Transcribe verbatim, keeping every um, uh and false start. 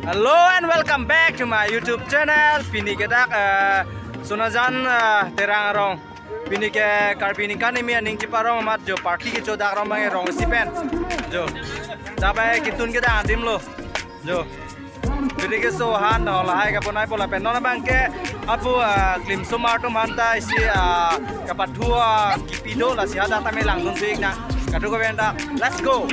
Hello and welcome back to my YouTube channel. Pini ke dak eh, Sonajan eh, Terang arong. Pini ke Karbi Ningkan Nimi aning chiparong amat jo party kecho dak arong abang rong isi pen. Jo. Dabai kitun ke dak adim lo. Jo. Pini ke so han do lahai kaponai po lapen non abang ke apu eh, klimsomar atum aphanta isi eh, kapathu eh, kipi do lasi hadak tame langdun sik na. Kadokave dak. Let's go.